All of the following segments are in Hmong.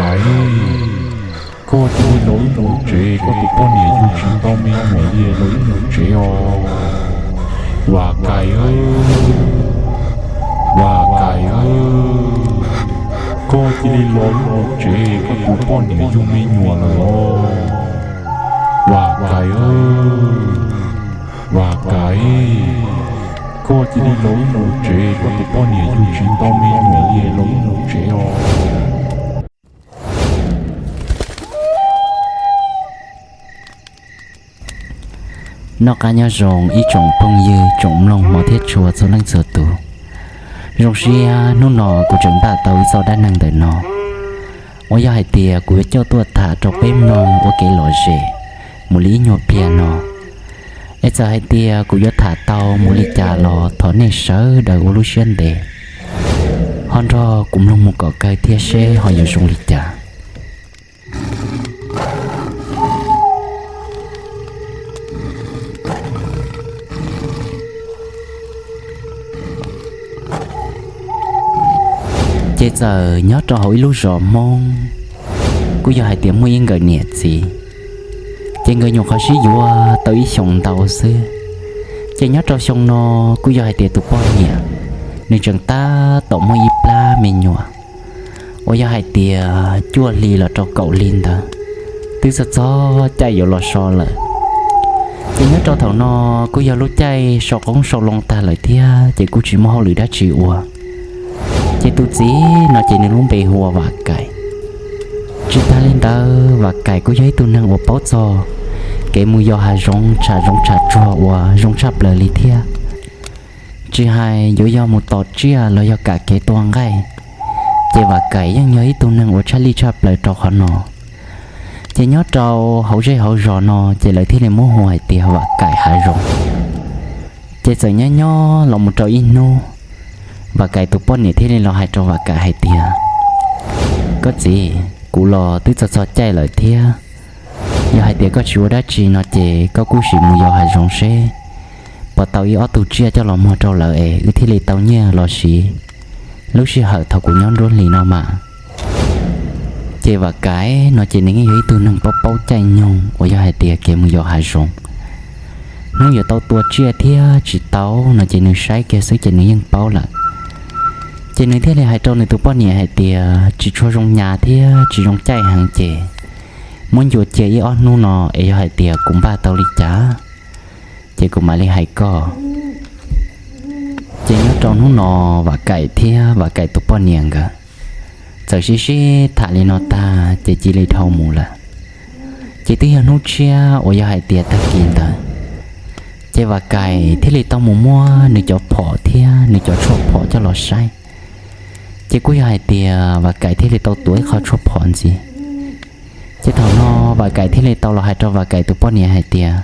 Kais, koj cia li los wb mus tsev, koj tus poj niam yug tsis tau me nyuam li, los wb mus tsev os. Vam Kais, Vam Kais, koj cia li los wb mus tsev, koj tus poj niam yug me nyuam lawm os. Vam Kais, Vam Kais, koj cia li los wb mus tsev, koj tus poj niam yug tsis tau me nyuam li, los wb mus tsev os. Noj qab nyob zoo ib tsoom phooj ywg tsoom mloog hmov thiab tshua txhua leej txhua tus. Zoo siab hnub no kuv tseem npaj tau ib txoj dab neeg ntawm no uas yog hais tias kuv yuav coj tuaj tham rau peb mloog ua kev lom zem mus li ib nyuag pliag no. Es txawm hais tias kuv yuav tham tau mus li cas los thov nej sawv daws ua lub siab ntev, ho nrog kuv mloog mus kom kawg thiab seb ho yuav zoo li cas. Ces txawm nyob rau hauv ib lub zos Hmoob, kuj yog hais tias muaj ib nkawm niam txiv, ces nkawd nyuam qhuav sib yuav tau ib xyoos ntau xwb. Ces nyob rau xyoo no kuj yog hais tias tus poj niam nws tseem tab tom muaj ib plab me nyuam uas yog hais tias cuaj hli los rau kaum hli ntawd, twb txog txog caij yuav los so lawm. Ces nyob rau thaum no kuj yog lub caij sau qoob sau loo tag lawm thiab, ces kuj tsis muaj hauj lwm dab tsi ua. Ces tus txiv no ces nws lub npe hu ua Vam Kais. Tsis tag li ntawd Vam Kais kuj yog ib tug neeg uas paub txog kev mus yos hav zoov tsham zoov tsham tsuag uas zoo tshaj plaws li thiab. Tsis hais yuav yog mus tom tsiaj los yog kam kev tua nqaij, ces Vam Kais yeej yog ib tug neeg uas tshaj lij tshaj plaws rau qhov no. Ces nyob rau hauv zej hauv zos no ces lawv thiaj li muab hu hais tias Vam Kais hav zoov. Ces txawm nyob nyob los mus rau ib hnub, Vam Kais tus poj niam thiaj li los hais rau Vam Kais hais tias, Koj txiv, kuv los twb txog txog caij lawm thiab, yog hais tias koj tsis ua dab tsi no ces koj kuj sim mus yos hav zoov seb puas tau ib ob tug tsiaj coj los muag rau lawv es wb thiaj li tau nyiaj los siv lub sij hawm thaum kuv nyob nruab hlis no mas. Ces Vam Kais no ces nws yeej yog ib tug neeg paub paub caij nyoog uas yog hais tias kev mus yos hav zoov, hnub yuav tau tua tsiaj thiab tsis tau no ces nws saib kiag xwb ces nws yeej paub lawm. Ces nws thiaj li hais rau nws tus poj niam hais tias, Tsis tshua zoo nyas thiab tsis zoo caij heev ces muab ncua cia ib ob hnub no es yog hais tias kuv npaj tau li cas ces kuv mam li hais koj. Ces nyob rau hnub no Vam Kais thiab Vam Kais tus poj niam nkawd txawm sib sib tham li no tag ces cia li dhau mus lawm. Ces twb yog hnub tshiab uas yog hais tias tag kis ntawd, ces Vam Kais thiaj li tau mus muab nws cov phom thiab nws cov tshuaj phom coj los saib. Ces kuj yog hais tias Vam Kais thiaj li tau tuav ib qho tshuaj phom ntxiv. Ces thaum no Vam Kais thiaj li tau los hais rau Vam Kais tus poj niam hais tias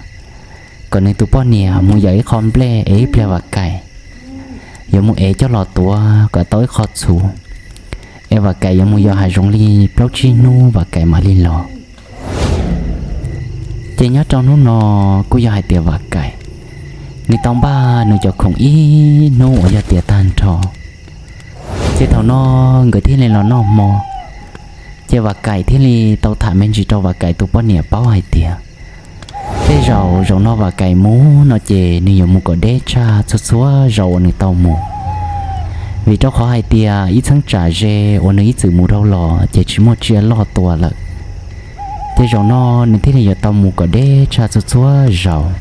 kom nws tus poj niam mus yawm ib qho nplej es ib pliag Vam Kais yuav mus ev coj los tuav kom tau ib qho txhuv, es Vam Kais yuav mus yos hav zoov li plaub tsib hnub Vam Kais mam li los. Ces nyob rau hnub no kuj yog hais tias Vam Kais nws tau npaj nws cov khoom ib hnub uas yog tias tag nrho. Ces thaum no nkawd thiaj li los noj hmo, ces Vam Kais thiaj li tau tham me ntsis rau Vam Kais tus poj niam paub hais tias tej zaum zaum no Vam Kais mus no ces nws yuav mus kom deb tshaj txhua txhua zaus uas nws tau mus, vim rau qhov hais tias ib txheeb tsam ze uas nws ib txwm mus dhau los ces tsis muaj tsiaj loj tua lawm. Ces zaum no nws thiaj li yuav tau mus kom deb tshaj txhua txhua zaus.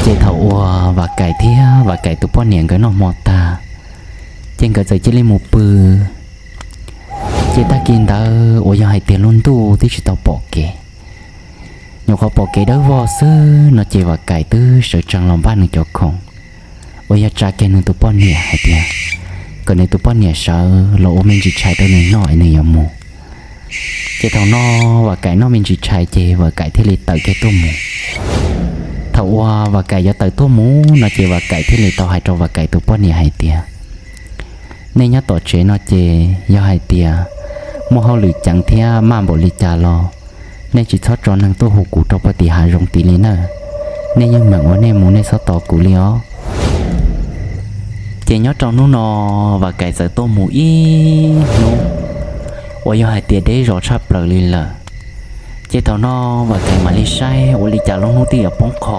Ces thaum uas Vam Kais thiab Vam Kais tus poj niam nkawd noj hmo tag, ces nkawd txawm cia li mus pw. Ces tag kis ntawd uas yog hais tias lub ntuj twb tsis tau pom kev, nyuam qhuav pom kev dawb vog xwb no ces Vam Kais twb sawv tsees los npaj nws cov khoom uas yog tsa kiag nws tus poj niam hais tias kom nws tus poj niam sawv los ua me ntsis tshais rau nws noj es nws yuav mus. Ces thaum no Vam Kais noj me ntsis tshais ces Vam Kais thiaj li tawm kiag tuaj mus. Thaum uas Vam Kais yuav tawm tuaj mus no ces Vam Kais thiaj li tau hais rau Vam Kais tus poj niam hais tias, Nej nyob tom tsev no ces yog hais tias muaj hauj lwm ceev thiab maj npaum li cas los nej tsis txhob tso neeg tuaj hu kuv rau puag tim hav zoov tid li na. Nej yeej meem ua nej mus, nej txhob tos kuv li os. Ces nyob rau hnub no Vam Kais txawm tuaj mus ib hnub, uas yog hais tias deb zos tshaj plaws li lawm. Ces thaum no Vam Kaim mam li saib ua li cas lub hnub twb yuav poob qho,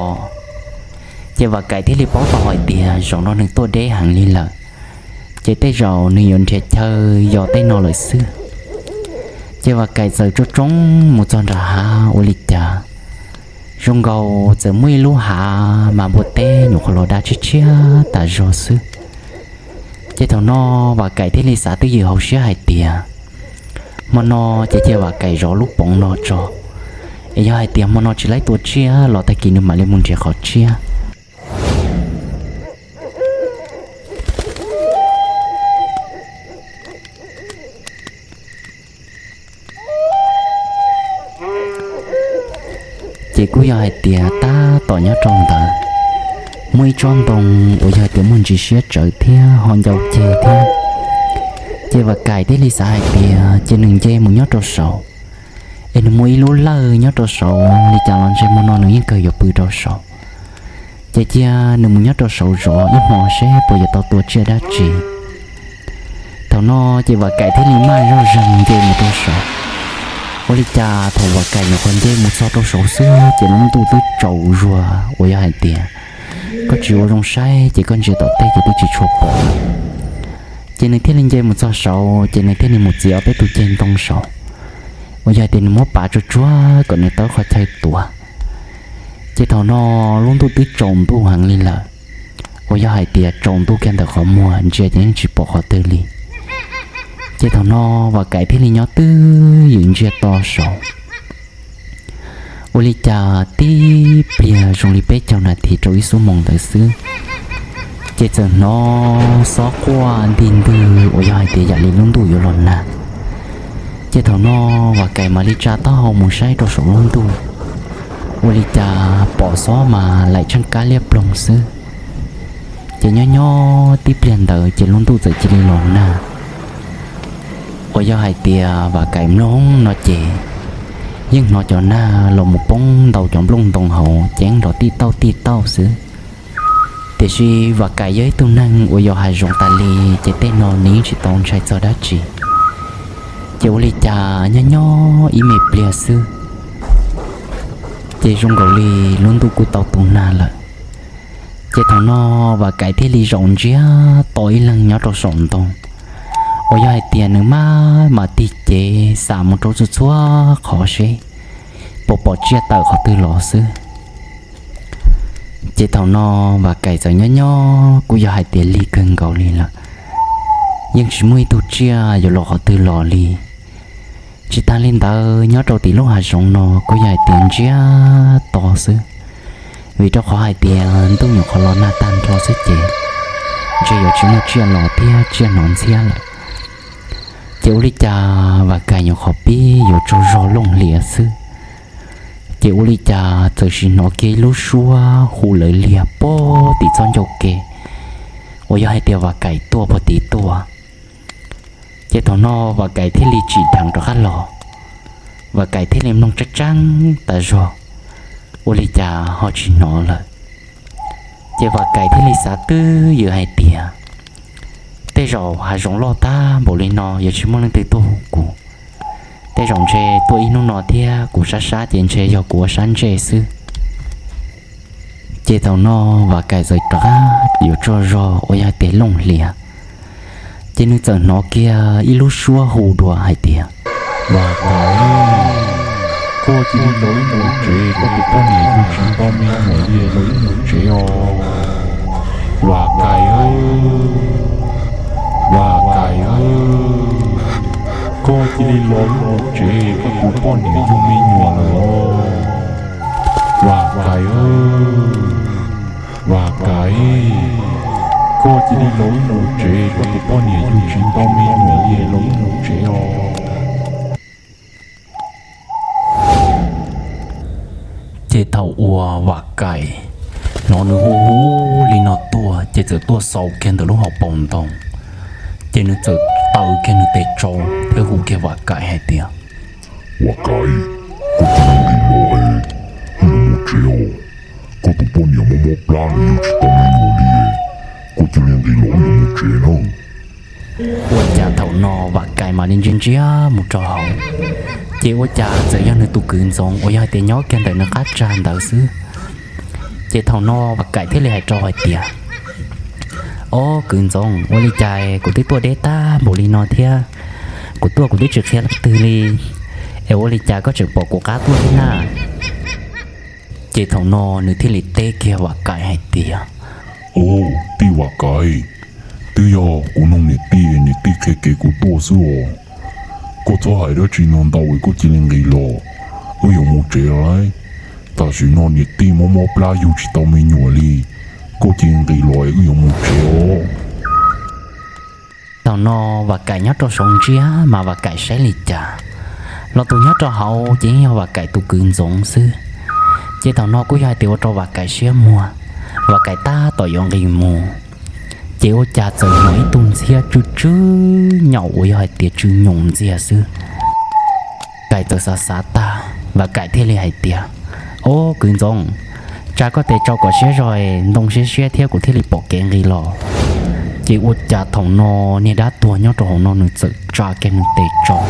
ces Vam Kaim thiaj li paub tau hais tias zaum no nws tuaj deb heev li lawm, ces tej zaum nws yuav nrhiav chaw yos tej no lawm xwb. Ces Vam Kaim txawm tso tsoob mus txog nram hav ua li cas, zoo nkaus txawm muaj ib lub hav mas npua teb nyuam qhuav los da tshiab tshiab tas zog xwb. Ces thaum no Vam Kaim thiaj li xav twj ywm hauv siab hais tias, hmo no ces cia Vam Kaim zov lub poov no tso, es yog hais tias hmo no tsis laib tua tsiaj los tag kis nws mam li mus nrhiav qhov tshiab. Ces kuj yog hais tias tab tom nyob rau ntawd, muaj ib tsob ntoo uas yog hais tias muaj ntsis siab tsawv thiab ho ncau ceg thiab. Ces Vam Kaim thiaj li xav hais tias ces nws nce mus nyob rau saud, es nws muaj ib lub lawj nyob rau saud li cas los ntshe hmo no nws yeej kawg yuav pw rau saud. Ces cia nws mus nyob rau saud zov ib hmo seb puas yuav tau tua tsiaj dab tsi. Thaum no ces Vam Kaim thiaj li maj zog zeeg nce mus rau saud. Ua li cas thaum Vam Kaim nyuam qhuav nce mus txog rau saud xwb ces lub ntuj twb tsaus zuag uas yog hais tias koj tsis ua zoo saib ces koj ntsia tom tej ces twb tsis tshua pom. Ces nws thiaj li nce mus txog saud ces nws thiaj li mus txiav ob peb tug ceg ntoo saud, uas yog hais tias nws muab pav tsuag tsuag kom nws tawb qhov chaw tuav. Ces thaum no lub ntuj twb tsaus ntuj heev li lawm, uas yog hais tias tsaus ntuj kiag ntawm qhov muag ntsia ces yeej tsis pom qhov twg li. Ces thaum no Vam Kaim thiaj li nyob twj ywm ntsia to saud. Ua li cas tib pliag zoo li peb caug nas this rau ib xuab moos ntawd xwb, ces txawm hnov xob quaj ntig ntwg uas yog hais tias yam li lub ntuj yuav los nag. Ces thaum no Vam Kaim mam li tsa taub hau mus saib rau saum lub ntuj, ua li cas pom xob mas laim tsheej kab liab ploog xwb. Ces nyob nyob tib pliag ntawd ces lub ntuj txawm cia li los nag. Uas yog hais tias Vam Kaim mloog no ces yeej hnov cov nag los mus poob ntau cov nplooj ntoo hauv ces yeej nrov tij tauj tij tauj xwb. Tiam sis Vam Kaim yog ib tug neeg uas yos hav zoov tas li, ces tej no nws yeej tsis tau ntshai txog dab tsi. Ces ua li cas nyob nyob ib me pliag xwb, ces zoo nkaus li lub ntuj kuj tau tu nag lawm. Ces thaum no Vam Kaim thiaj li zaum ntsiag to ib leeg nyob rau saum ntoo, uas yog hais tias nws maj mam tig cev xam mus rau txhua txhua qhov seb puas pom tsiaj tawm qhov twg los xwb. Ces thaum no Vam Kaim txawm nyob nyob kuj yog hais tias lig kawg nkaus li lawm, yeej tsis muaj ib tug tsiaj yuav los qhov twg los li. Tsis tas li ntawd nyob rau tim lub hav zoov no kuj yog hais tias ntsiag to xwb, vim rau qhov hais tias ntuj nyuam qhuav los nag tag nrho xwb ces ntshe yuav tsis muaj tsiaj los thiab tsiaj hnov ntxhiab lawm. Ces ua li cas Vam Kaim nyuam qhuav pib yuav tsaug zog looj hlias xwb, ces ua li cas txawm sim hnov kiag ib lub suab hu lawv liag puag tim txoj ncauj ke, uas yog hais tias Vam Kaim tuaj puag tim tuaj. Ces thaum no Vam Kaim thiaj li tsim dheev rov qab los, Vam Kaim thiaj li mloog tseeb tseeb tas zog, ua li cas ho tsis hnov lawm. Ces Vam Kaim thiaj li xav twj ywm hais tias, tej zaum hav zoov loj tag npaum li no yuav tsis muaj leej twg tuaj hu kuv, tej zaum ntshe tuaj ib hnub no thiab kuv sab sab ces ntshe yog kuv ua sab ntsej xwb. Ces thaum no Vam Kaim txawm rov qab yuav tsaug zog uas yog tias looj hlias, ces nws txawm hnov kiag ib lub suab hu dua hais tias, Vam Kaim, koj cia li los wb mus tsev, koj tus poj niam yug tsis tau me nyuam li, los wb mus tsev os. Vam Kaim, Vam Kaim, koj cia li los wb mus tsev, koj tus poj niam yug me nyuam lawm os. Vam Kaim, Vam Kaim, koj cia li los wb mus tsev, koj tus poj niam yug tsis tau me nyuam li, los wb mus tsev os. Ces thaum uas Vam Kaim hnov nws hu hu li no tuaj ces txawm tuaj xaus kiag ntawm lub hauv paus ntoo, ces nws txawm taws kiag nws tes tsau thiab hu kiag Vam Kaim hais tias, Vam Kaim, koj cia li nqis los es wb yuav mus tsev os. Koj tus poj niam mob mob plab li, yug tsis tau me nyuam li, koj cia li nqis los wb yuav mus tsev nawb. Ua cas thaum no Vam Kaim Kaim mam li ntsia ntsia mus rau hauv, ces ua cas txawm yog nws tus kwv Ntxoov uas yog hais tias nyob kiag ntawm nws qab tsag ntawd xwb. Ces thaum no Vam Kaim thiaj li hais rau hais tias, Ob kwv Ntxoov, ua li cas kuv twb tuaj deb tag npaum li no thiab, kuv tuaj kuv twb tsis qhia leej twg li, es ua li cas koj tseem pom kuv qab tuaj thiab na? Ces thaum no nws thiaj li teb kiag Vam Kaim hais tias, Au, tij Vam Kaim, twb yog kuv nug niam tij, niam tij qhia kev kuv tuaj xwb os. Koj txhob hais dab tsi no ntau es koj cia li nqis los, wb yuav mus tsev lawm. Tam sim no niam tij mob mob plab yug tsis tau me nyuam li, koj cia li nqis los es wb yuav mus tsev os. Thaum no Vam Kaim nyob rau saud ntsia mas Vam Kaim saib li cas los tus nyob rau hauv ces yeej yog Vam Kaim tus kwv Ntxoov xwb. Ces thaum no kuj yog hais tias ua rau Vam Kaim siab muag, Vam Kaim tab tom yuav nqis mus, ces ua cas txawm hnov ib tug ntxhiab tsw tsw nyaum uas yog hais tias tsw nyoos ntxiag xwb. Kaim txawm xav xav tag, Vam Kaim thiaj li hais tias, Au kwv Ntxoov, tsa koj tes tsau kom siab zog es ntoo siab siab thiab kuv thiaj li pom kev nqis los. Ces ua cas thaum no niag dab tuag nyob rau hauv no nws txawm tsa kiag nws tes tsau,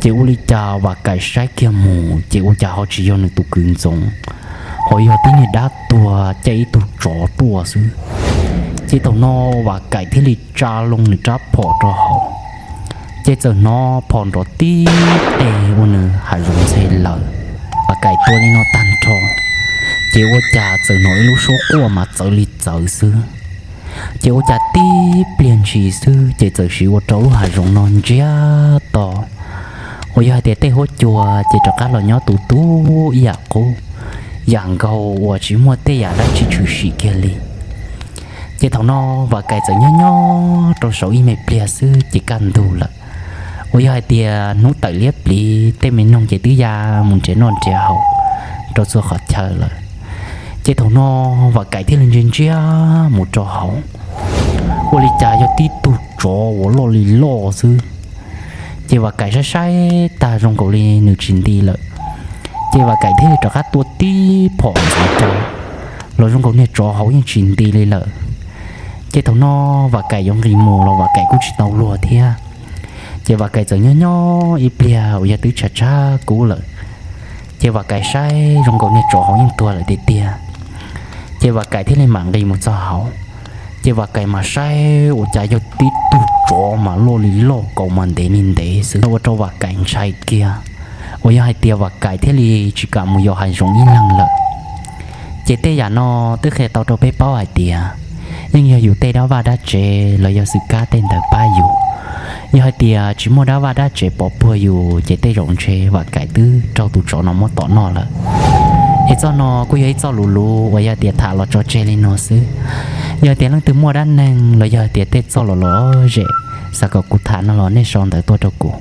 ces ua li cas Vam Kaim saib kiag mus ces ua cas ho tsis yog nws tus kwv Ntxoov, ho yog tib niag dab tuag caij ib tug tsov tuaj xwb. Ces thaum no Vam Kaim thiaj li tsa loo nws rab phom rau hauv, ces txawm hnov phom nrov tib teg ua nws hav zoov ntxhe lawm. Vam Kaim tua li no tag nrho, ces ua cas txawm hnov ib lub suab quaj mas txawv li txawv xwb. Ces ua cas tib pliag ntshis xwb ces txawm siv ua rau lub hav zoov no ntsiag to, uas yog hais tias tej huab cua ces rov qab los nyob tu tu ib yam qub, yam nkaus uas tsis muaj tej yam dab tsi tshwm sim kiag li. Ces thaum no Vam Kaim txawm nyob nyob rau saud ib me pliag xwb ces kaj ntug lawm, uas yog hais tias hnub tawm liab pliv tej me noog ces twb ya mus nrhiav noj nrhiav haus rau txhua qhov chaw lawm. Ces thaum no Vam Kaim thiaj li ntsia ntsia mus rau hauv, ua li cas yog tib tug tsov uas loj li loj xwb. Ces Vam Kaim saib saib tag zoo nkaus li nws tsis nti lawm, ces Vam Kaim thiaj li rov qab tua tib phom ntxiv rau, los zoo nkaus niag tsov hauv yeej tsis nti li lawm. Ces thaum no Vam Kaim yuav nqis mus los Vam Kaim kuj tsis tau luag thiab. Ces Vam Kaim txawm nyob nyob ib pliag uas yog twb tshav tshav kub lawm, ces Vam Kaim saib zoo nkaus niag tsov hauv yeej tuag lawm tiag tiag. Ces Vam Kaim thiaj li mam nqis mus txog hauv, ces Vam Kaim mas saib ua cas yog tib tug tsov mas loj li loj, kaus mas ntev li ntev xwb, ua rau Vam Kaim ntshai kiag, uas yog hais tias Vam Kaim thiaj li tsis kam mus yos hav zoov ib leeg lawm. Ces tej yam no twb qhia tau rau peb paub hais tias yeej yog yus tej dab vaj dab tsev los yog xwm kab tej ntawd pab yus. Yog hais tias tsis muaj dab vaj dab tsev pov puag yus ces tej zaum ntshe Vam Kaim twb raug tus tsov no muab tom noj lawm. Es txoj no kuj yog ib txoj lus luv uas yog tias tham los tso tseg li no xwb. Yog tias leej twg muaj dab neeg los yog tias tej txoj los lom zem xav kom kuv tham no los nej sau ntawv tuaj rau kuv.